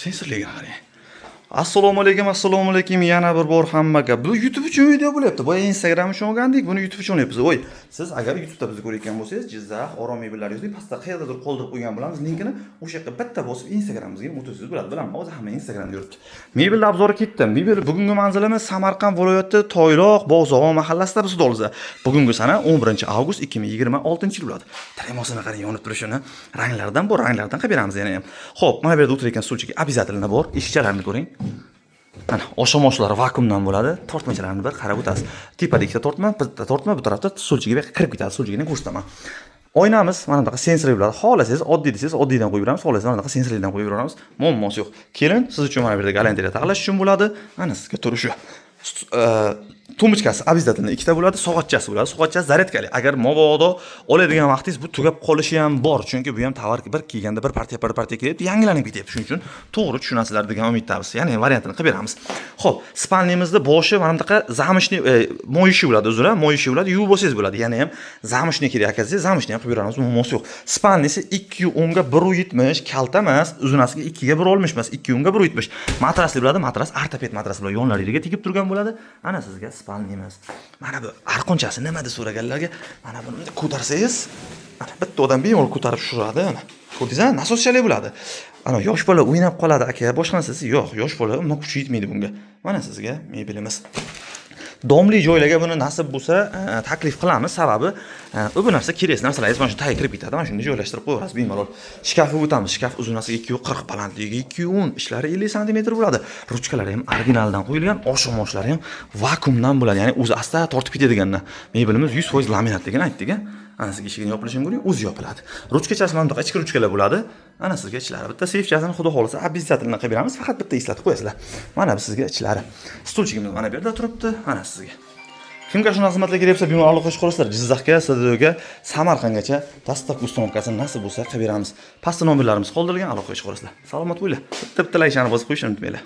Sensorligini qarang. Assalomu alaykum, assalomu alaykum yana bir bor hammaga. Bu YouTube uchun video bo'lyapti. Boya Instagram uchun olgandik, buni YouTube uchun olyapmiz. Voy, siz agar YouTube'da bizni ko'rayotgan bo'lsangiz, Jizzax Orom mebellar yozib, pastda qayerdadir qoldirib qo'ygan bo'lamiz linkini. O'sha yoqqa bitta bosib Instagramimizga ham o'tirsangiz bo'ladi. Bilaman, hozir hamma Instagramda yuribdi. Mebel обзор i ketdi. Mebel bugungi manzilimiz Samarqand viloyati Toyloq Bog'zog'on mahallasida biz xudo. Bugungi sana 11 avgust 2026 yil bo'ladi. Termosini qarang, yonib turishini. Ranglaridan bor, ranglardan qilib beramiz yana ham. Xo'p, mana bu yerda o'tirayotgan stulchik обязательно bor. Eshikchalarini ko'ring. Mana oshomoshlari vakuumdan bo'ladi. Tortmachalarni bir qarab o'tasiz. Tepada ikkita tortma, bitta tortma, bu tarafda stulchiga bu yoqqa kirib ketadi. Stulchigini ko'rsataman. Oynamiz mana bunaqa sensorli bo'ladi. Xohlasangiz oddiy desangiz, oddiydan qo'yib beramiz, xohlasangiz mana bunaqa sensorlidan qo'yib beramiz. Muammosi yo'q. Kelin, siz uchun mana bu yerda galantereya taxlash uchun bo'ladi. Mana sizga turishi. Тумбочка si обязательно ikkita bo'ladi, soatchasi bo'ladi. Soatchasi zaryadkali. Agar mabodo oladigan vaqtingiz bu tugab qolishi ham bor, chunki bu ham tovar bir kelganda bir partiya, bir partiya kelyapti, yangilanib ketyapti. Shuning uchun to'g'ri tushunasizlar degan umiddamiz. Ya'ni variantini qilib beramiz. Xo'p, спальни mizni boshi mana bunaqa замшный, моющий bo'ladi, uzr, моющий bo'ladi, yuvib olsangiz bo'ladi. Yana ham замшный kerak aka desangiz, замшный ham qilib beramiz, muammosi yo'q. Спальни si 2.10 ga 1.70, kalta emas, uzunasiga 2 ga 1.60 emas, 2.10 ga 1.70. Matrasli bo'ladi, matras ortoped matras bo'ladi, yonlariga tegib turgan bo'ladi. Ana sizga спальни miz. Mana bu arqonchasi nima deb so'raganlarga, mana buni bunday ko'tarsangiz, mana bitta odam bemalol ko'tarib tushiradi, mana. Ko'rdingiz, nasoschalik bo'ladi. Ana yosh bola o'ynab qoladi aka, boshqa narsasi yo'q. Yosh bola umuman kuchi yetmaydi bunga. Mana sizga mebelimiz. Domli joylarga buni nasib bo'lsa taklif qilamiz. Sababi bu narsa kerak narsalaringiz mana shu tagiga kirib ketadi. Mana shunda joylashtirib qo'yaverasiz bemalol. Shkafga o'tamiz. Shkaf uzunasiga 2.40, balandligi 2.10, ishlari 50 santimetr bo'ladi. Ruchkalari ham originaldan qo'yilgan, osh-moshlari ham vakuumdan bo'ladi. Ya'ni o'zi asta tortib ketadigandan. Mebelimiz 100% laminatligini aytdik, a. Ana sizga eshigini yopilishini ko'ring, o'zi yopiladi. Ruchkachasi mana bunaqa ichki ruchkalar bo'ladi. Ana sizga ichlari. Bitta seyfchasini xudo xohlasa обязательно qilib beramiz. Faqat bitta eslatib qo'yasizlar. Mana bu sizga ichlari. Stulchigimiz mana bu yerda turibdi. Mana sizga. Kimga shunaqa xizmatlar kerak bo'lsa, bemalol aloqa qo'shib. Jizzaxga, Sirdaryoga, Samarqandgacha доставка, установка sini nasib bo'lsa qilib beramiz. Pastda nomerlarimiz qoldirilgan, aloqa qo'shib. Salomat bo'linglar. Bitta bitta layklarni bosib qo'yishni unutmanglar.